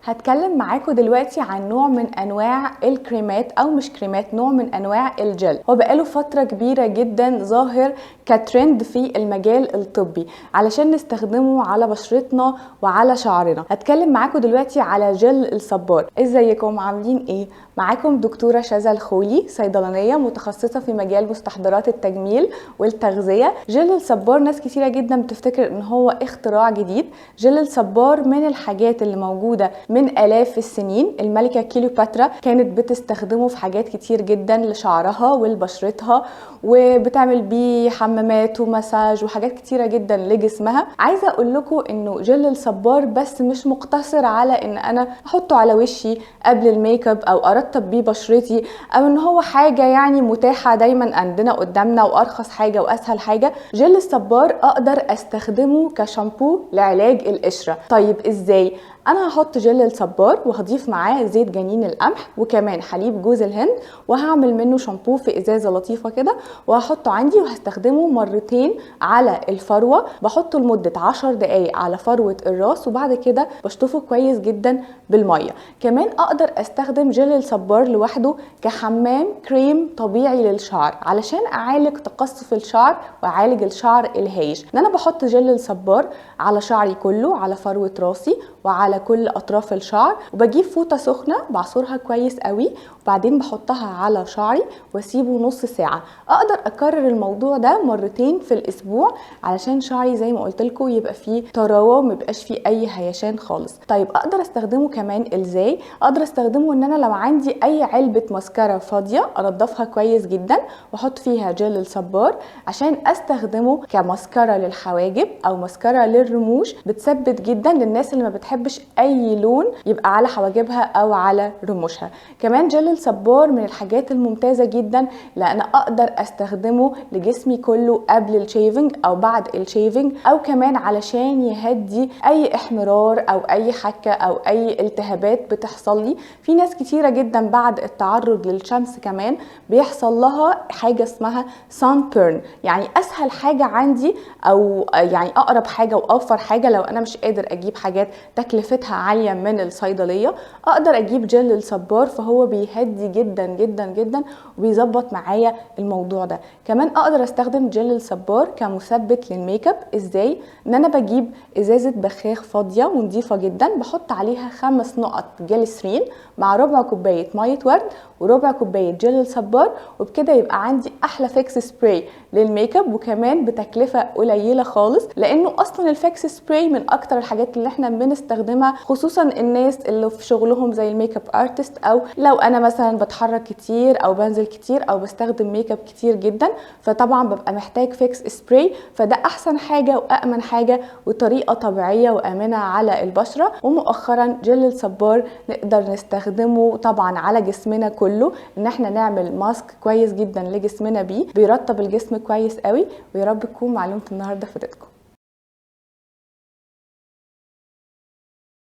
هتكلم معاكم دلوقتي عن نوع من انواع الكريمات، او مش كريمات، نوع من انواع الجل. هو بقاله فترة كبيرة جدا ظاهر كترند في المجال الطبي علشان نستخدمه على بشرتنا وعلى شعرنا. هتكلم معاكم دلوقتي على جل الصبار. ازيكم عاملين ايه؟ معاكم دكتورة شذى الخولي، صيدلانية متخصصة في مجال مستحضرات التجميل والتغذية. جل الصبار ناس كتيرة جدا بتفتكر ان هو اختراع جديد. جل الصبار من الحاجات اللي موجودة من آلاف السنين. الملكة كليوباترا كانت بتستخدمه في حاجات كتير جدا لشعرها ولبشرتها، وبتعمل بيه حمامات ومساج وحاجات كتيرة جدا لجسمها. عايزة اقول لكم انه جل الصبار بس مش مقتصر على ان انا احطه على وشي قبل الميك اب او ارطب بيه بشرتي، او ان هو حاجة يعني متاحة دايما عندنا قدامنا وارخص حاجة واسهل حاجة. جل الصبار اقدر استخدمه كشامبو لعلاج القشرة. طيب ازاي؟ انا هحط جل الصبار وهضيف معاه زيت جنين القمح وكمان حليب جوز الهند، وهعمل منه شامبو في ازازة لطيفة كده، وهحطه عندي وهستخدمه مرتين على الفروه. بحطه لمدة 10 دقايق على فروه الراس، وبعد كده بشطفه كويس جدا بالمية. كمان اقدر استخدم جل الصبار لوحده كحمام كريم طبيعي للشعر علشان اعالج تقصف الشعر واعالج الشعر الهايش. ان انا بحط جل الصبار على شعري كله، على فروه راسي وعلى كل اطراف الشعر، وبجيب فوطه سخنة بعصرها كويس قوي وبعدين بحطها على شعري واسيبه نص ساعة. اقدر اكرر الموضوع ده مرتين في الاسبوع علشان شعري زي ما قلت لكم يبقى فيه طراوه وما يبقاش فيه اي هيشان خالص. طيب اقدر استخدمه كمان ازاي؟ اقدر استخدمه ان انا لو عندي اي علبة ماسكارا فاضية انضفها كويس جدا واحط فيها جل الصبار عشان استخدمه كماسكارا للحواجب او ماسكارا للرموش. بتثبت جدا للناس اللي ما بتحبش اي لون يبقى على حواجبها او على رموشها. كمان جل الصبار من الحاجات الممتازة جدا لان اقدر استخدمه لجسمي كله قبل ال shaving او بعد ال shaving، او كمان علشان يهدي اي احمرار او اي حكه او اي التهابات بتحصل لي. في ناس كتيرة جدا بعد التعرض للشمس كمان بيحصل لها حاجة اسمها sunburn. يعني اسهل حاجة عندي او يعني اقرب حاجة واوفر حاجة لو انا مش قادر اجيب حاجات تكلفتها عالية من الصيدلية، اقدر اجيب جل الصبار، فهو بيهدي جدا جدا جدا وبيظبط معايا الموضوع ده. كمان اقدر استخدم جل الصبار كمثبت للميك اب. ازاي؟ ان انا بجيب ازازة بخاخ فاضية ونظيفه جدا، بحط عليها 5 نقط جليسرين مع ربع كوباية مية ورد وربع كوباية جل الصبار، وبكده يبقى عندي احلى fix spray لل make up، وكمان بتكلفه قليله خالص، لانه اصلا ال fix spray من اكتر الحاجات اللي احنا بنستخدمها، خصوصا الناس اللي في شغلهم زي ال make up artist، او لو انا مثلا بتحرك كتير او بنزل كتير او بستخدم make up كتير جدا، فطبعا ببقى محتاج fix spray. فده احسن حاجة وامن حاجة وطريقه طبيعية وامنه على البشرة. ومؤخرا جل الصبار نقدر نستخدمه طبعا على جسمنا كله، ان احنا نعمل ماسك كويس جدا لجسمنا بيه، بيرطب الجسم كويس قوي. ويا رب تكون معلومة النهارده فادتكم.